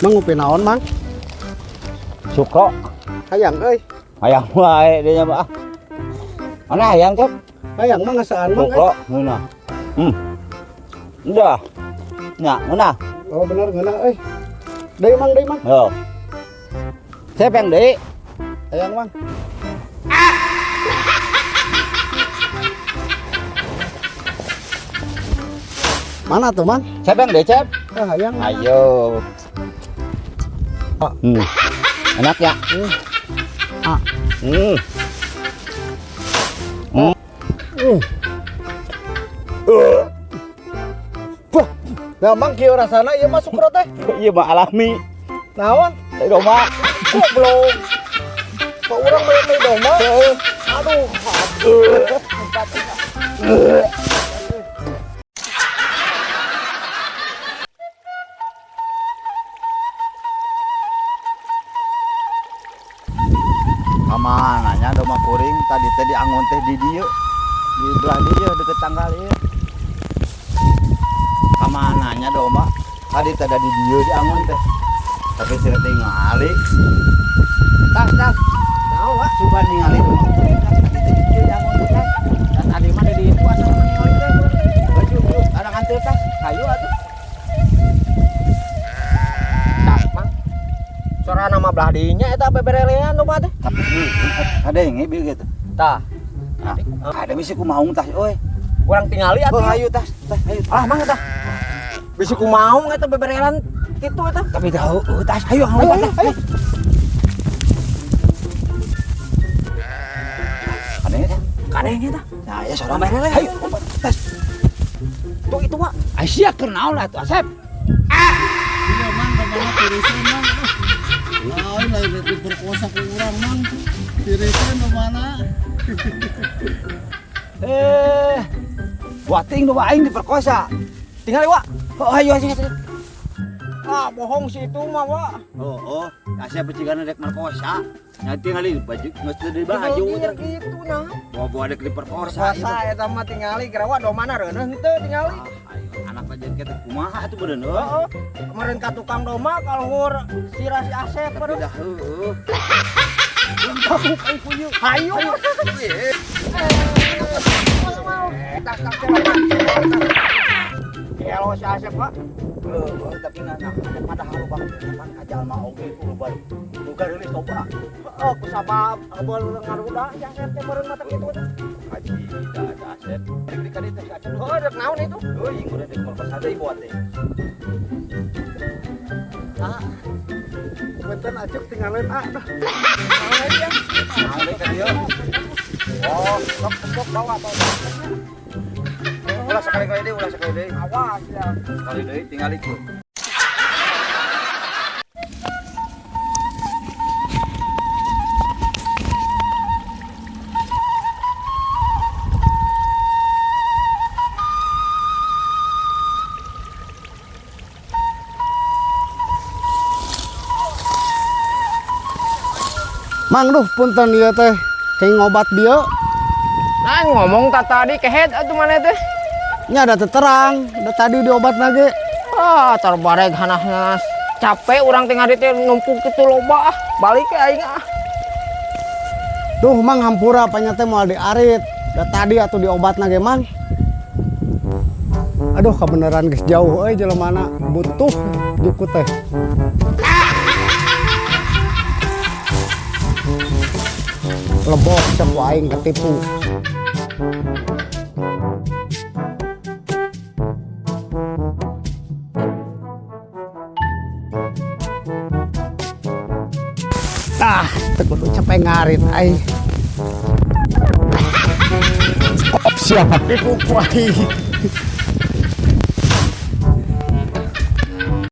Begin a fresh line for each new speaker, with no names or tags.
Mang, ngopi naon, Mang?
Sukro.
Hayang euy.
Hayang wae dia nya ah. Mana hayang, Cep?
Hayang mah ngasaan, Mang.
Sukro ngeunah. Udah. Nya, ngeunah.
Oh, bener ngeunah euy. Deui, Mang, deui, Mang.
Yo. Cep yang deui.
Hayang, Mang. Mana tuh, Mang?
Cep yang deui, Cep.
Ah, hayang.
Ayo. Enak ya?
Ah. Wah, nah Mang kieu rasana ieu mah sukro teh.
Iya mah alami.
Naon?
Tai domba.
Goblok. Kok urang banyak tai domba? Aduh.
Kamana nya domba kuring tadi teh diangon teh di dieu. Di belah dieu deket tanggal ieu. Kamana nya domba? Tadi teh ada di dieu diangon teh. Tapi sira tingali. Tas, tas.
Naon, Wak?
Coba ningali domba kuring tas tadi teh di dieu diangon teh tas. Dan tadi mah di dieu asa ningali teh. Baju baju ada nganteur tas. Hayu atuh.
Tah, Mang. Sora nama belah dinya eta beberelean domba teh.
Tapi ada yang ngebil gitu.
Tah,
Nah, ada bisi kumaung tas euy.
urang tingali
Oh,
atuh.
hayu tas, tas hayu.
Ah, Mang eta. Bisi kumaung eta beberelan kitu eta.
Tapi tahu, oh, tas hayu
Ayo,
hayu
ayo, ayo.
Ada ya?
Kadenge tah.
Nah, ya sora mah. Hayu, lompat tas.
Tuh itu, Wak.
Aisyah keur naon atuh Asep?
Iya, Mang, domba tirisan, Mang. Lain lain rek diperkosa ku urang, Mang. Tirisan domana?
Eh. Buating domba aing diperkosa.
Tingali, Wak.
Oh, hayu hayu hayu.
Ah, bohong sih itu mah, Wak.
Oh, oh, Asep becigana rek merkosa. Nanti ngali baju geus teu di baju teh.
Gitu nah.
Bawa-bawa rek diperkosa.
Puasa eta mah tingali geura Wak domana reuneuh henteu tingali.
Ah, ayo anak aja kita kumaha atuh beureun euy.
Heeh. Kemarin ka tukang domba kaluhur sirah si Asep
Tapi
beureun.
dah heueuh.
Hayu. Tas tas Gelo si Asep, Pak.
Heueuh, tapi nah padahal loba pan kajalma oge ku loba. Boga reulis loba.
Heeh, ku sabab beul ngaruda si Asep teh meureun mata kitu teh.
Haji da ada Asep. Rek di kaditu si Asep.
Heuh, rek naon itu?
Euy, udah rek merkosa deui buat teh.
Ah. Punten acuk tinggalin ah. Dah.
Naon ya?
Naon deui ka dieu?
Oh, sok sok bawa bawa.
Ulah sekali-kali deui, ulah sekali deui.
Awas ya.
Sekali deui tinggal ikut.
Mang, duh punten ieu teh. Kayak ngobat bieu.
Nah, ngomong tak tadi kehed atuh maneh teh.
Nya ada terang, da tadi diobat lagi.
Ah, terbareg hanahnas. Capek urang teh ngari teh numpuk kitu loba ah. Balik ke aing ah.
Duh, Mang hampura panya teh moal diarit. Da tadi atuh diobat lagi, Mang. Aduh, kebenaran geus jauh euy jelemana. Butuh jukut teh. Lebok cek ku aing ketipu. Ah, teu kudu capek ngarit aing. Siapa tipu ku aing.